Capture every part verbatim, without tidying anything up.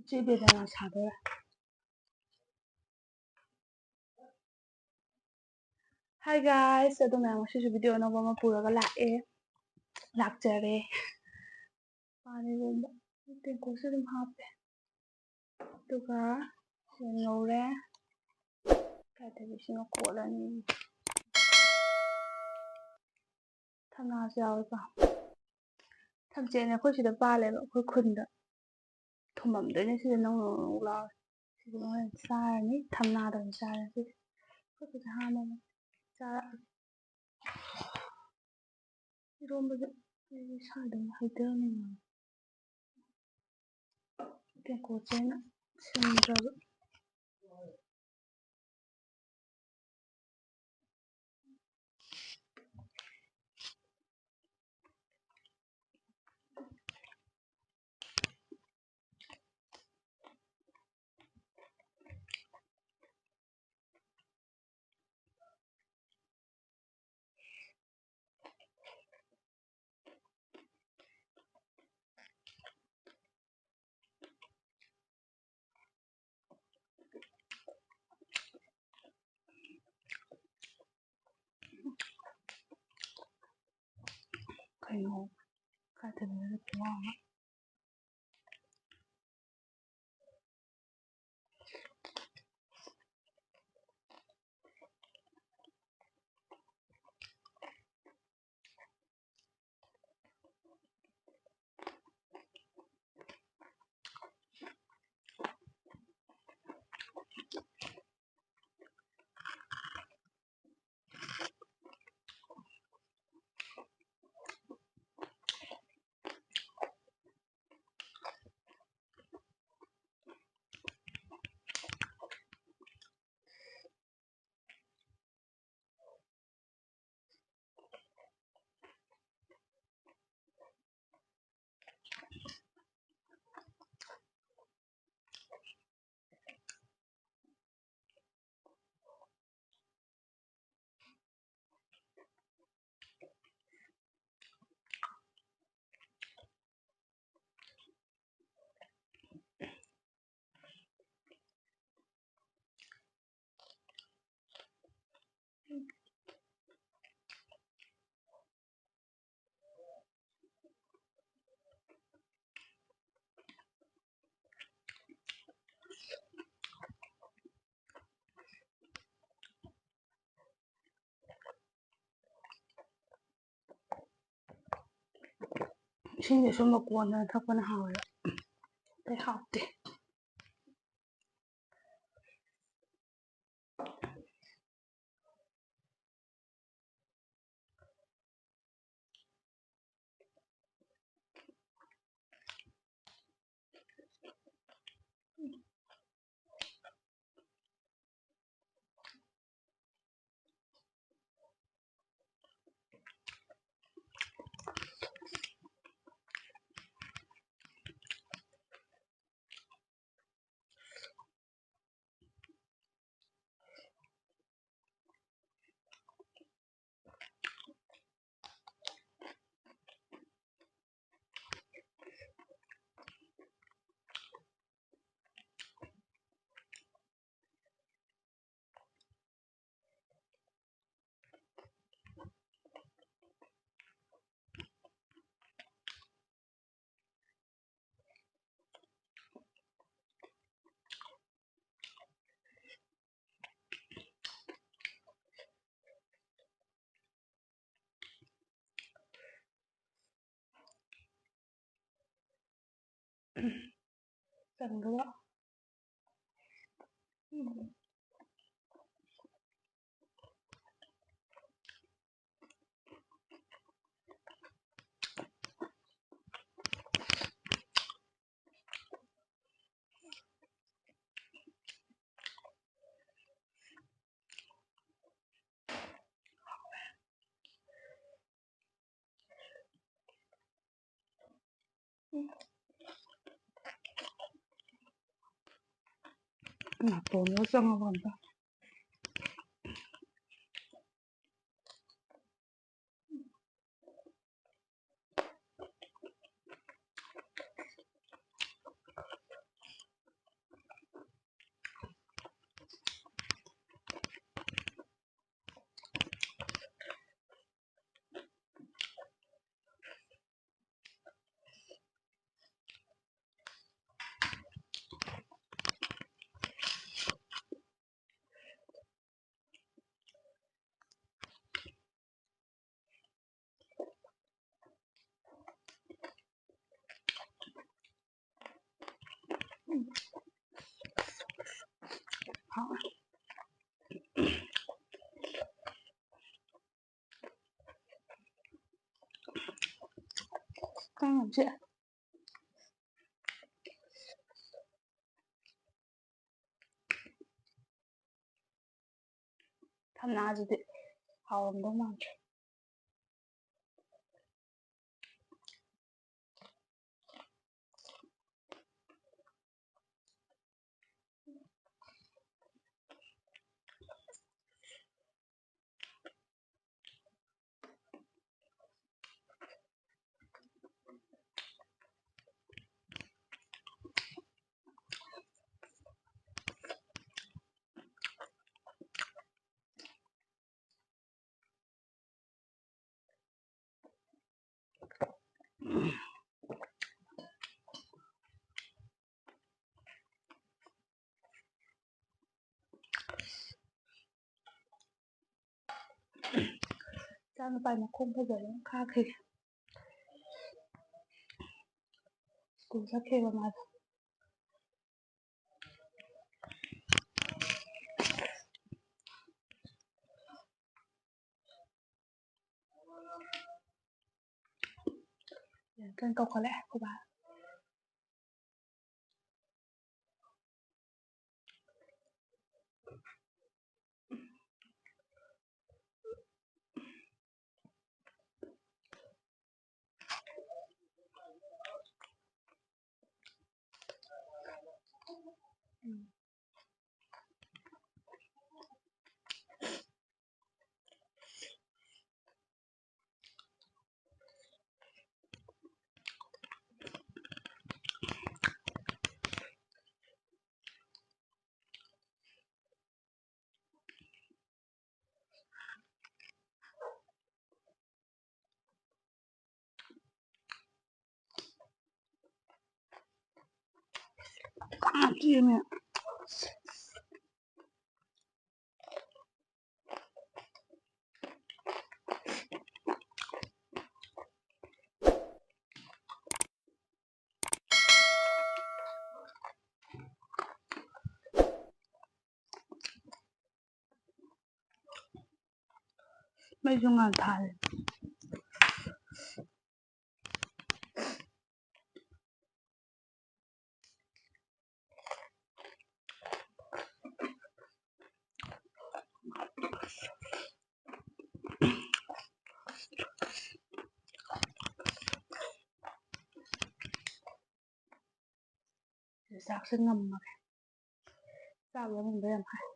ꯆꯦ ꯕꯦꯗꯅꯥ ꯁꯥꯗꯣꯔꯦ꯫ Hi guys, ꯑꯗꯨ ꯃꯌꯥꯝ, ꯉꯁꯤꯁꯨ video ꯑꯅꯧꯕ ꯑꯃ ꯄꯨꯔꯒ ꯂꯥꯛꯑꯦ, ꯂꯥꯛꯆꯔꯦ꯫ ꯄꯥꯟ ꯏꯔꯣꯟꯕ ꯇꯦꯡꯀꯣꯠꯁꯨ ꯑꯗꯨꯝ ꯍꯥꯞꯄꯦ꯫ ꯑꯗꯨꯒ ꯌꯦꯟ ꯉꯧꯔꯦ꯫ ꯀꯥꯏꯗꯒꯤ ꯏꯁꯤꯡ ꯀꯣꯠꯂꯅꯤ꯫ ꯊꯝꯅꯥꯁꯨ ꯌꯥꯎꯋꯦꯀꯣ꯫ ꯊꯝꯆꯦꯠꯅꯦ ꯑꯩꯈꯣꯏ ꯁꯤꯗ ꯄꯥꯜꯂꯦꯕ, ꯑꯩꯈꯣꯏ ꯈꯨꯟꯗ꯫ ꯊꯨꯝꯃꯝꯗꯣꯏꯅꯦ ꯁꯤꯗ, ꯅꯧ ꯅꯧ ꯅꯧ ꯂꯥꯎꯔꯦ꯫ ꯁꯤꯗ ꯑꯣꯏꯅ ꯆꯥꯔꯅꯤ, ꯊꯝꯅꯥꯗ ꯑꯣꯏꯅ ꯆꯥꯔꯅꯤ ꯁꯤꯗꯤ꯫ ꯑꯩꯈꯣꯏ ꯁꯤꯗ ꯍꯥꯟꯅ ꯆꯥꯔꯛꯑꯒꯦ꯫ ꯏꯔꯣꯟꯕꯁꯦ ꯑꯩ ꯁꯥꯗꯅ ꯍꯩꯇ꯭ꯔꯕꯅꯤꯅ ꯇꯦꯡꯀꯣꯠꯁꯦ ꯑꯩꯅ ꯁꯤꯟꯗ꯭ꯔꯕ꯫ ꯀꯩꯅꯣ? ꯀꯥꯏꯗꯅꯣ ꯂꯩꯔꯝꯃꯦ꯫ ꯏꯁꯤꯡꯁꯦ ꯁꯨꯝꯕ ꯀꯣꯟꯗꯅ ꯊꯛꯄꯅ ꯍꯥꯎꯋꯦꯕ꯫ ꯑꯇꯩ ꯍꯥꯎꯇꯦ꯫ ꯆꯪꯗꯕ꯫ ꯅꯥꯇꯣꯟꯗ ꯆꯪꯉꯕ ꯑꯝꯇ꯫ ꯀꯥꯡ ꯌꯥꯝ ꯆꯤꯛꯑꯦ꯫ ꯊꯝꯅꯥꯁꯤꯗꯤ ꯍꯥꯎꯔꯝꯗꯧ ꯃꯥꯟꯗ꯭ꯔꯦ꯫ ꯏꯆꯥ ꯅꯨꯄꯥꯒꯤ ꯃꯈꯣꯡ ꯐꯖꯕ ꯑꯃ ꯈꯥꯛꯈ꯭ꯔꯦ꯫ ꯁ꯭ꯀꯨꯜ ꯆꯠꯈꯤꯕ ꯃꯥꯗꯣ꯫ ꯌꯥꯝ ꯀꯟꯅ ꯀꯧꯈꯠꯂꯛꯑꯦ ꯑꯩꯈꯣꯏ ꯕꯥ꯫ ꯀꯥꯡ ꯆꯤꯛꯑꯦꯅꯦ꯫ ꯃꯩꯁꯨ ꯉꯥꯟ ꯊꯥꯜꯂꯦ꯫ ꯆꯥꯛꯁꯦ ꯉꯝꯃꯒꯦ꯫ ꯆꯥꯛ ꯂꯥꯝꯃꯟꯕ ꯌꯥꯝ ꯍꯥꯏ꯫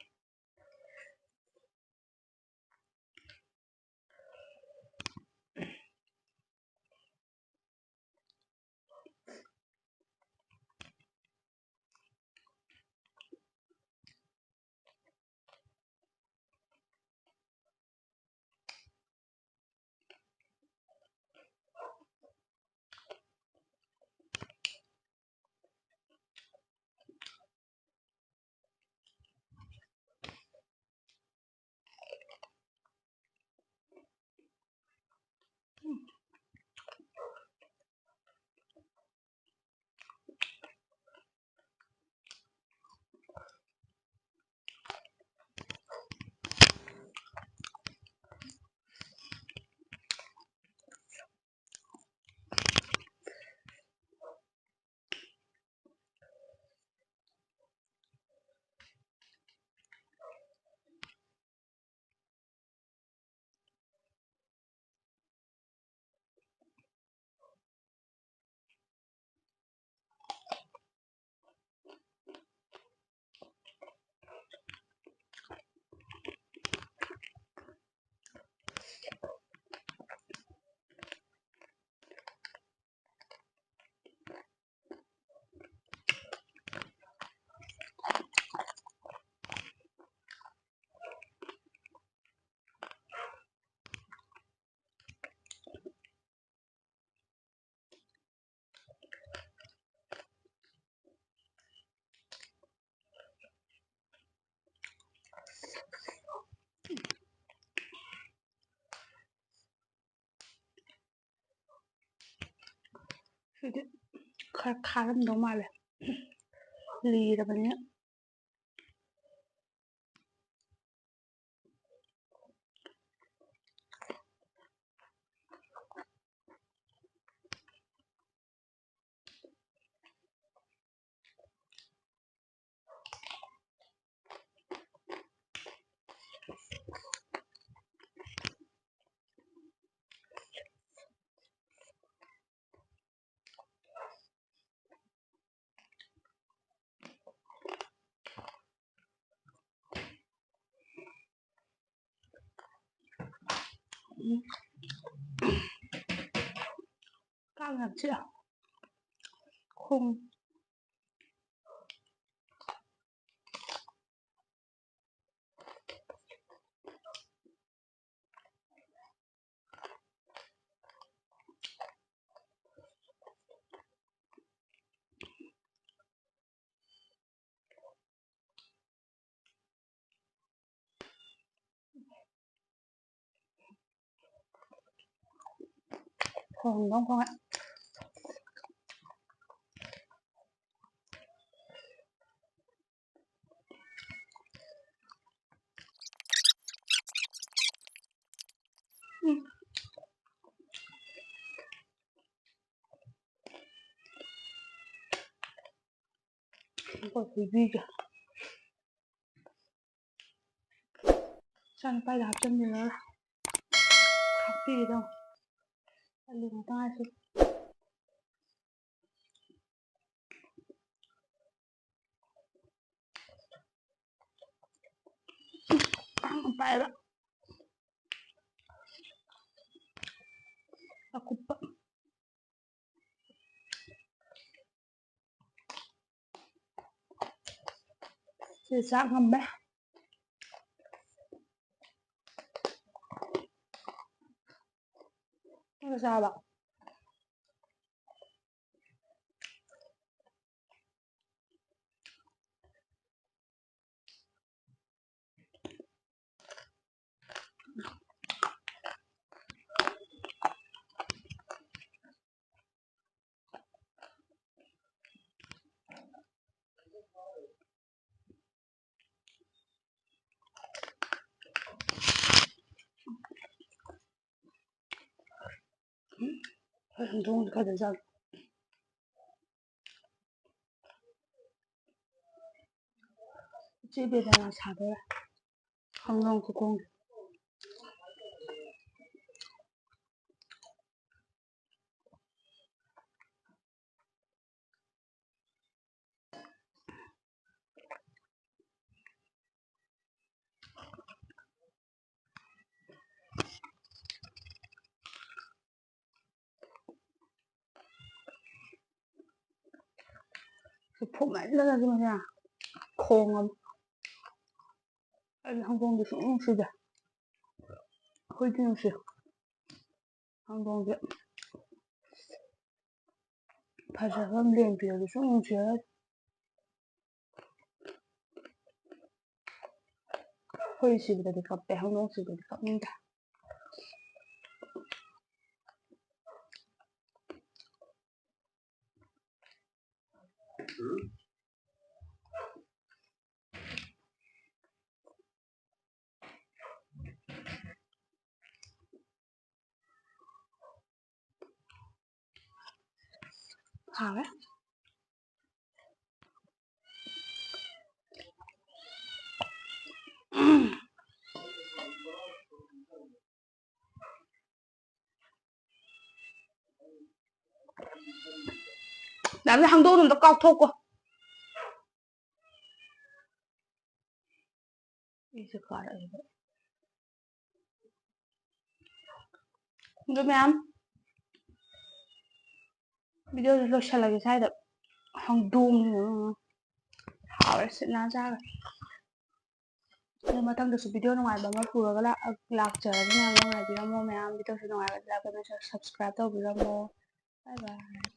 ꯁꯤꯗꯤ ꯈꯔ ꯈꯥꯔꯝꯗꯧ ꯃꯥꯜꯂꯦ, ꯂꯤꯔꯕꯅꯤꯅ꯫ ꯎꯝ꯫ ꯀꯥꯡ ꯌꯥꯝ ꯆꯤꯛꯑꯦ꯫ ꯈꯣꯡ꯫ ꯈꯣꯡꯗꯣ ꯈꯣꯡꯉꯦ꯫ ꯎꯝ꯫ ꯑꯩꯈꯣꯏ ꯍꯨꯏꯕꯤꯒ ꯏꯆꯥꯅꯨꯄꯥꯗ ꯍꯥꯞꯆꯤꯟꯕꯤꯔꯒ ꯍꯥꯞꯄꯤꯒꯦ ꯇꯧꯅꯤ꯫ ꯑꯂꯨ ꯉꯥꯛꯇ ꯉꯥꯏꯁꯤ꯫ ꯄꯥꯏꯕ꯫ ꯑꯀꯨꯞꯄ꯫ ꯁꯤ ꯆꯥꯛ ꯉꯝꯃꯦ꯫ ꯅꯪꯅ ꯆꯥꯕ꯫ ꯍꯣꯏ, ꯍꯪꯗꯣꯡꯁꯦ ꯈꯔ ꯆꯥꯒꯦ꯫ ꯏꯆꯦ ꯕꯦꯗꯥꯅ ꯁꯥꯗꯣꯔꯦ꯫ ꯍꯪꯗꯣꯡ ꯈꯨꯈꯣꯡꯁꯦ꯫ ꯐꯨꯝꯃꯟꯗꯅ ꯑꯗꯨ ꯃꯁꯦ ꯈꯣꯡꯉꯕ꯫ ꯑꯩꯗꯤ ꯍꯧꯗꯣꯡꯗꯤ ꯁꯨꯡꯅꯨꯡ ꯅꯨꯡꯁꯤꯗꯦ꯫ ꯍꯨꯏꯗꯤ ꯅꯨꯡꯁꯤ꯫ ꯍꯧꯗꯣꯡꯗꯤ ꯐꯖꯕ ꯑꯃ ꯂꯦꯡꯕꯤꯔꯗꯤ ꯁꯨꯡꯅꯨꯡ ꯅꯨꯡꯁꯤꯔꯣꯏ꯫ ꯍꯨꯏ ꯁꯤꯕꯗꯗꯤ ꯀꯞꯄꯦ, ꯍꯧꯗꯣꯡ ꯁꯤꯕꯗꯗꯤ ꯀꯞꯅꯤꯡꯗꯦ꯫ ꯍꯥꯎꯋꯦ꯫ ꯃꯌꯥꯝꯁꯦ ꯍꯥꯡꯗꯣꯛꯑꯒ ꯑꯝꯇ ꯀꯥꯎꯊꯣꯛꯀꯣ꯫ ꯑꯩꯁꯦ ꯀꯥꯔꯛꯑꯦꯕ꯫ ꯑꯗꯨ ꯃꯌꯥꯝ, videoꯁꯦ ꯂꯣꯏꯁꯤꯜꯂꯒꯦ ꯁ꯭ꯋꯥꯏꯗ꯫ ꯍꯧꯗꯣꯡꯁꯤꯅ ꯍꯥꯎꯔꯦ, ꯁꯤꯠ ꯅꯥꯟ ꯆꯥꯈ꯭ꯔꯦ꯫ ꯑꯗꯨ ꯃꯊꯪꯗꯁꯨ video ꯅꯨꯡꯉꯥꯏꯕ ꯑꯃ ꯄꯨꯔꯒ ꯂꯥꯛ-, ꯂꯥꯛꯆꯔꯒꯦ꯫ ꯃꯌꯥꯝ ꯅꯨꯡꯉꯥꯏꯕꯤꯔꯝꯃꯣ, ꯃꯌꯥꯝ videoꯁꯦ ꯅꯨꯡꯉꯥꯏꯔꯒꯗꯤ like, comment, share, subscribe ꯇꯧꯕꯤꯔꯝꯃꯣ꯫ Bye bye꯫